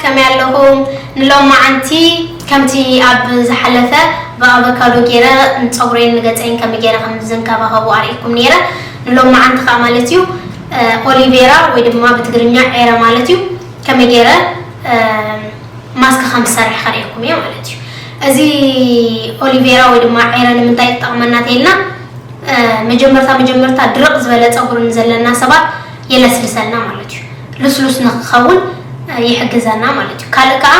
ከመይ ኣለኹም? ንሎማዓንቲ ከምቲ ኣብ ዝሓለፈ ብኣቮካዶ ገይረ ንፀጉረይን ንገፀይን ከመይ ገይረ ከም ዝንከባኸቡ ኣርእየኩም ነይረ። ንሎማዓንቲ ከዓ ማለት እዩ፣ እ፣ ኦሊቬራ ወይ ድማ ብትግርኛ ዔረ ማለት እዩ፣ ከመይ ገይረ፣ እ፣ ማስክ ከም ዝሰርሕ ከርእየኩም እየ ማለት እዩ። እዚ ኦሊቬራ ወይ ድማ ዔረ ንምንታይ ይጠቕመና ተይልና፣ እ፣ መጀመርታ መጀመርታ ድርቕ ዝበለ ጸጉሪ ንዘለና ሰባት የለስልሰልና ማለት እዩ። ልስሉስ ንክኸውን፣ እ፣ ይሕግዘና ማለት እዩ። ካልእ ከኣ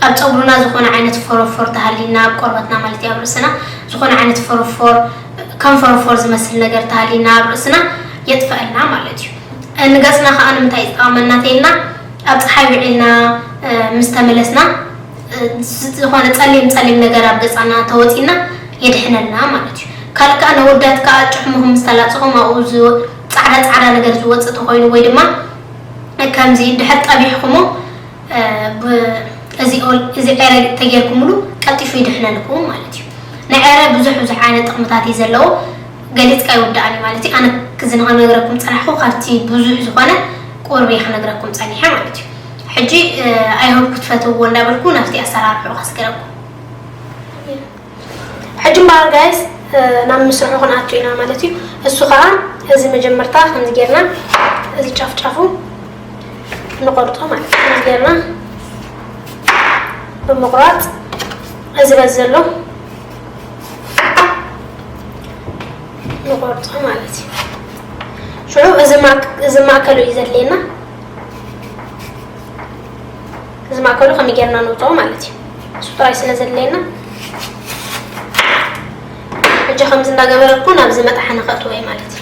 ኣብ ጸጉርና ዝኾነ ዓይነት ፎሮፎር ተሃሊና፣ ኣብ ቆርበትና ማለት እዩ፣ ኣብ ርእስና ዝኾነ ዓይነት ፎሮፎር፣ ከም ፎሮፎር ዝመስል ነገር ተሃሊና ኣብ ርእስና የጥፈኣልና ማለት እዩ። እ፣ ንገጽና ከኣ ንምንታይ ይጠቕመና ተይልና፣ ኣብ ጸሓይ ውዒልና፣ እ፣ ምስ ተመለስና፣ እ፣ ዝኾነ ጸሊም ጸሊም ነገር ኣብ ገጻና ተወጺና የድሕነልና ማለት እዩ። ካልእ ከኣ ነወዳት ከኣ ጭሕምኹም ምስ ተላጽኹም ኣብኡ ዝወ-፣ ጻዕዳ ጻዕዳ ነገር ዝወጽእ ተኾይኑ ወይ ድማ ከምዚ ድሕር ጠቢሕኩሞ፣ እ፣ ብ-፣ እዚ ኦል-፣ እዚ ዔረ ተጌርኩምሉ ቀልጢፉ ይድሕነልኩም ማለት እዩ። ንዔረ ብዙሕ ብዙሕ ዓይነት ጥቕምታት እዩ ዘለዎ። ገሊጽካ ይውዳእን እዩ ማለት እዩ። ኣነ ክዚ ንኸነግረኩም ጸናሕኩ፣ ካብቲ ብዙሕ ዝኾነ ቁሩብ እየ ክነግረኩም ጸኒሐ ማለት እዩ። ሕጂ፣ እ፣ ኣይሆፕ ክትፈትውዎ እንዳበልኩ ናብቲ ኣሰራርሕኡ ከስገረኩም። ሕጂ እምበኣር ጋይስ፣ እ፣ ናብ ምስርሑ ክንኣቱ ኢና ማለት እዩ። እሱ ኸኣ እዚ መጀመርታ ከምዚ ጌርና እዚ ጫፍ ጫፉ ንቆርጾ ማለት እዩ። ከምዚ ጌርና ብምቑራጽ እዚ በዚ ዘሎ ንቆርጾ ማለት እዩ። ሽዑ እዚ ማክ-፣ እዚ ማእከሉ እዩ ዘድልየና። እዚ ማእከሉ ከመይ ጌርና ነውጽኦ ማለት እዩ። እሱ ጥራይ ስለ ዘድልየና፣ ሕጂ ከምዚ እንዳገበረልኩ ናብዚ መጥሓኒ ከእትዎ እየ ማለት እዩ።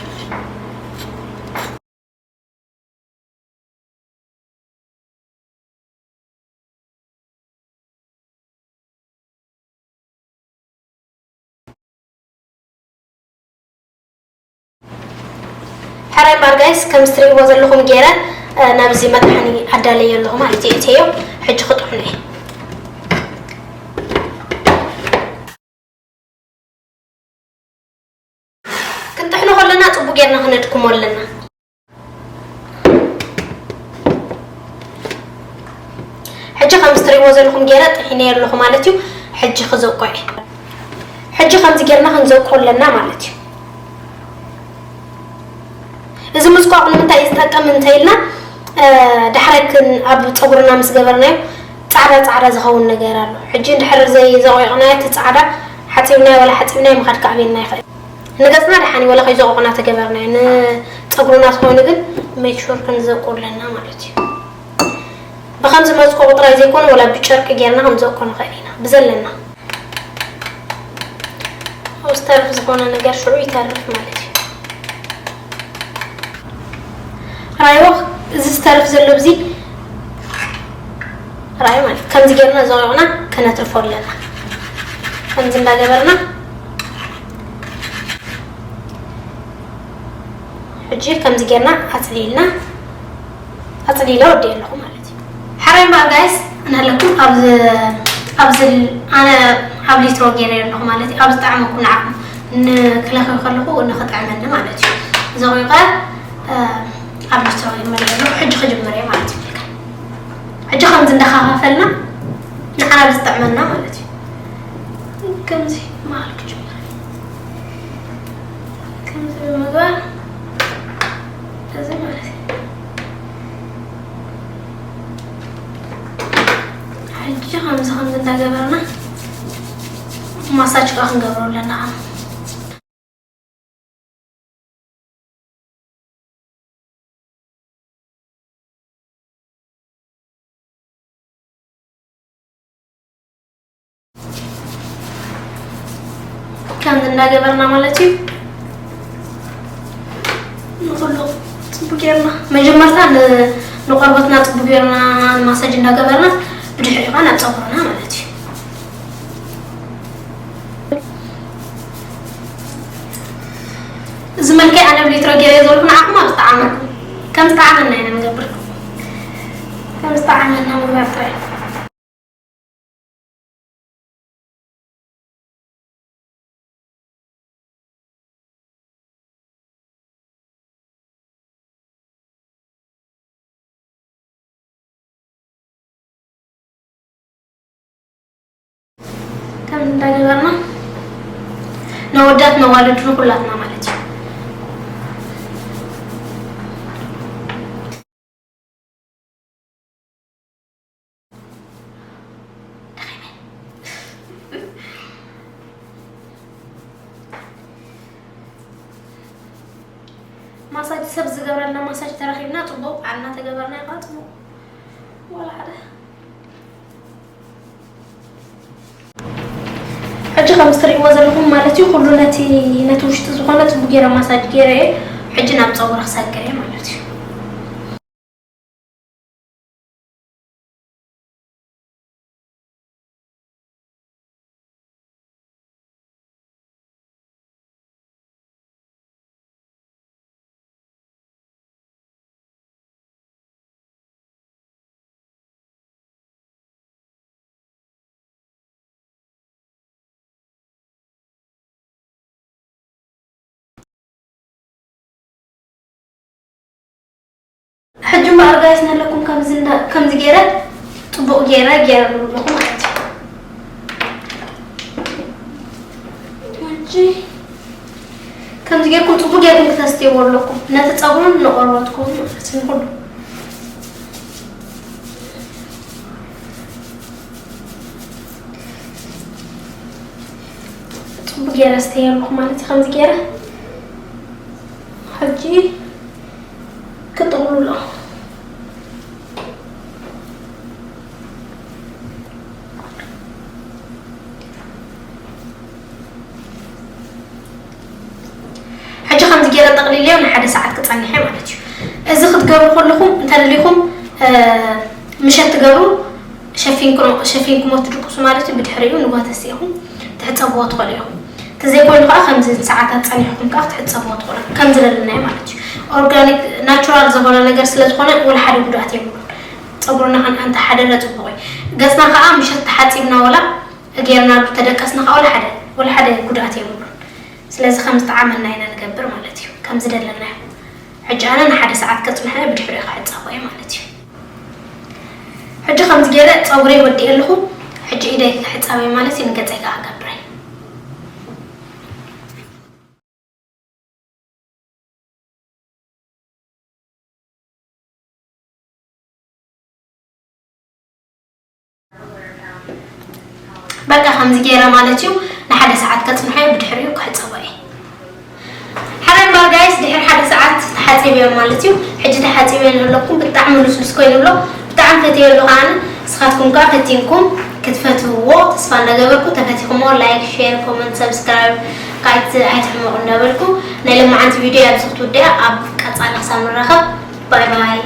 ሕራይ እምበኣር ጋይስ፣ ከምዚ ትርእይዎ ዘለኹም ገይረ፣ እ፣ ናብዚ መጥሓኒ ኣዳለየ ኣለኹ ማለት እዩ። እተዮ ሕጂ ክጥሕኖ እየ። ክንጥሕኖ ከለና ጽቡቅ ጌርና ክነድክሞ ኣለና። ሕጂ ከምዚ ትርእይዎ ዘለኹም ገይረ ጥሒነዮ ኣለኹ ማለት እዩ። ሕጂ ክዘቆ እየ። ሕጂ ከምዚ ጌርና ክንዘቆ ኣለና ማለት እዩ። እዚ ምዝቋቕ ንምንታይ እዩ ዝጠቅም እንተኢልና፣ እ፣ ዳሕራይ ክን-፣ ኣብ ጸጉርና ምስ ገበርናዮ ጻዕዳ ጻዕዳ ዝኸውን ነገር ኣሎ። ሕጂ እንድሕር ዘይዘቑቕናዮ እቲ ጻዕዳ ሓጺብናዮ ወላ ሓጺብናዮ ምኻድ ከዕብየልና ይኽእል። ንገጽና ደሓን እዩ፣ ወላ ከይዘቑቕና ተገበርናዮ። ንጸጉርና ተኾይኑ ግን ሜክ ሹር ክንዘቁ ኣለና ማለት እዩ። ብኸምዚ መዝቆቑ ጥራይ ዘይኮነ ወላ ብጨርቂ ጌርና ክንዘቁ ንኽእል ኢና ብዘለና። ዝተርፍ ዝኾነ ነገር ሽዑ ይተርፍ ማለት እዩ። ራይዎ እዚ ዝተርፍ ዘሎ ብዚ ራይ ማለት ከምዚ ጌርና ዘቑቕና ከነትርፎ ኣለና። ከምዚ እንዳገበርና ሕጂ ከምዚ ጌርና ኣጽሊልና ኣጽሊለ ወዲኤ ኣለኹ ማለት እዩ። ሕራይ እምበኣር ጋይስ፣ እንሃለኩም ኣብዚ፣ ኣብዚ ኣነ ኣብ ሊትሮ ገይረ ኣለኹ ማለት እዩ። ኣብ ዝጠዓመኩም ንዓኹም ንክለኽዮ ከለኹ ንኽጥዕመኒ ማለት እዩ። ዘቑቀ፣ እ፣ ኣብ ሊትሮ ይመልእ ኣለኹ። ሕጂ ክጅምር እየ ማለት እዩ። ሕጂ ከምዚ እንዳኸፋፈልና ንዓና ብዝጥዕመና ማለት እዩ። ከምዚ መሃል ክጅምር። ከምዚ ብምግባር እዚ ማለት እዩ። ሕጂ ከምዚ ከምዚ እንዳገበርና ማሳጅ ከዓ ክንገብሮ ኣለና። ከምዚ እንዳገበርና ማለት እዩ። ንኹሉ ጽቡቅ ጌርና መጀመርታ ን-፣ ንቆርበትና ጽቡቅ ጌርና ማሳጅ እንዳገበርና ብድሕሪኡ ከዓ ናብ ጸጉርና ማለት እዩ። እዚ መልክዕ ኣነ ብሊትሮ ገይረ ዘለኹ ንዓኹም ኣብ ዝጠዓመኩም። ከም ዝጠዓመና ኢና ንገብር። ከም ዝጠዓመና ምግባር ጥራይ። ከምዚ እንዳገበርና ነወዳት ነዋልድ ንኩላትና ማለት እዩ። ማሳጅ ሰብ ዝገብረልና ማሳጅ ተረኺብና ጽቡቕ፣ ባዕልና ተገበርና ይኻ ጽቡቕ። ወላ ሓደ። ሕጂ ከም እትርእይዎ ዘለኹም ማለት እዩ፣ ኩሉ ነቲ፣ ነቲ ውሽጢ ዝኾነ ጽቡቕ ገይረ ማሳጅ ገይረ እየ። ሕጂ ናብ ጸጉሪ ክሰግር እየ ማለት እዩ። ሕጂ እምበኣር ጋይስ ነለኩም ከምዚ እንዳ-፣ ከምዚ ገይረ ጽቡቕ ገይረ ገይረሉ ኣለኹ ማለት እዩ። ሕጂ ከምዚ ጌርኩም ጽቡቕ ጌርኩም ክተስትይዎ ኣለኩም። ነቲ ጸጉሩን ንቆርበትኩም ማለት እዩ፣ ንኹሉ። ጽቡቕ ጌረ ስተየ ኣለኹ ማለት እዩ። ከምዚ ጌረ ሕጂ ክጥቕሉ ኣለኹ። ሕጂ ከምዚ ገይረ ጠቕሊለዮ ንሓደ ሰዓት ክጸንሕ እየ ማለት እዩ። እዚ ክትገብሩ ከለኹም እንተደሊኹም፣ እ፣ ምሸት ትገብሩ፣ ሸፊንኩ-፣ ሸፊንኩሞ ትድቅሱ ማለት እዩ። ብድሕሪኡ ንግሆ ተሲእኹም ትሕጸብዎ ትኽእሉ ኢኹም። ተዘይኮይኑ ከዓ ከምዚ ሰዓታት ጸኒሕኩም ከዓ ክትሕጸብዎ ትኽእሉ። ከምዚ ለለናዮ ማለት እዩ። ኦርጋኒክ ናቹራል ዝኾነ ነገር ስለ ዝኾነ ወላ ሓደ ጉድኣት የብሉን። ጸጉርና ከን-፣ እንተሓደረ ጽቡቕ እዩ። ገጽና ከዓ ምሸት ተሓጺብና ወላ ጌርናሉ ተደቀስና ከዓ ወላ ሓደ፣ ወላ ሓደ ጉድኣት የብሉን። ስለዚ ከም ዝጠዓመና ኢና ንገብር ማለት እዩ፣ ከም ዝደለናዮ። ሕጂ ኣነ ንሓደ ሰዓት ከጽንሖ እየ፣ ብድሕሪኡ ክሕጸቦ እየ ማለት እዩ። ሕጂ ከምዚ ገይረ ጸጉረይ ወዲኤ ኣለኹ። ሕጂ ኢደይ ክሕጸብ እየ ማለት እዩ፣ ንገጸይ ከዓ ክገብር እየ። በቃ ከምዚ ገይረ ማለት እዩ ንሓደ ሰዓት ከጽንሖ እየ፣ ብድሕሪኡ ክሕጸቦ እየ። ሓራይ እምበር ጋይስ ድሕሪ ሓደ ሰዓት ተሓጺበ ማለት እዩ። ሕጂ ተሓጺበ ኣለኩም፣ ብጣዕሚ ልስሉስ ኮይኑ ኣሎ፣ ብጣዕሚ ፈትየ ኣለኹ ኣነ። ንስኻትኩም ከኣ ፈቲንኩም ክትፈትውዎ ተስፋ እንዳገበርኩ፣ ተፈቲኹሞ ላይክ፣ ሼር፣ ኮመንት፣ ሰብስክራይብ ካይት ኣይትሕመቑ እንዳበልኩ ናይ ለማዓንቲ ቪድዮ ኣብዚ ክትውድያ፣ ኣብ ቀጻሊ ክሳብ ንራኸብ ባይ ባይ።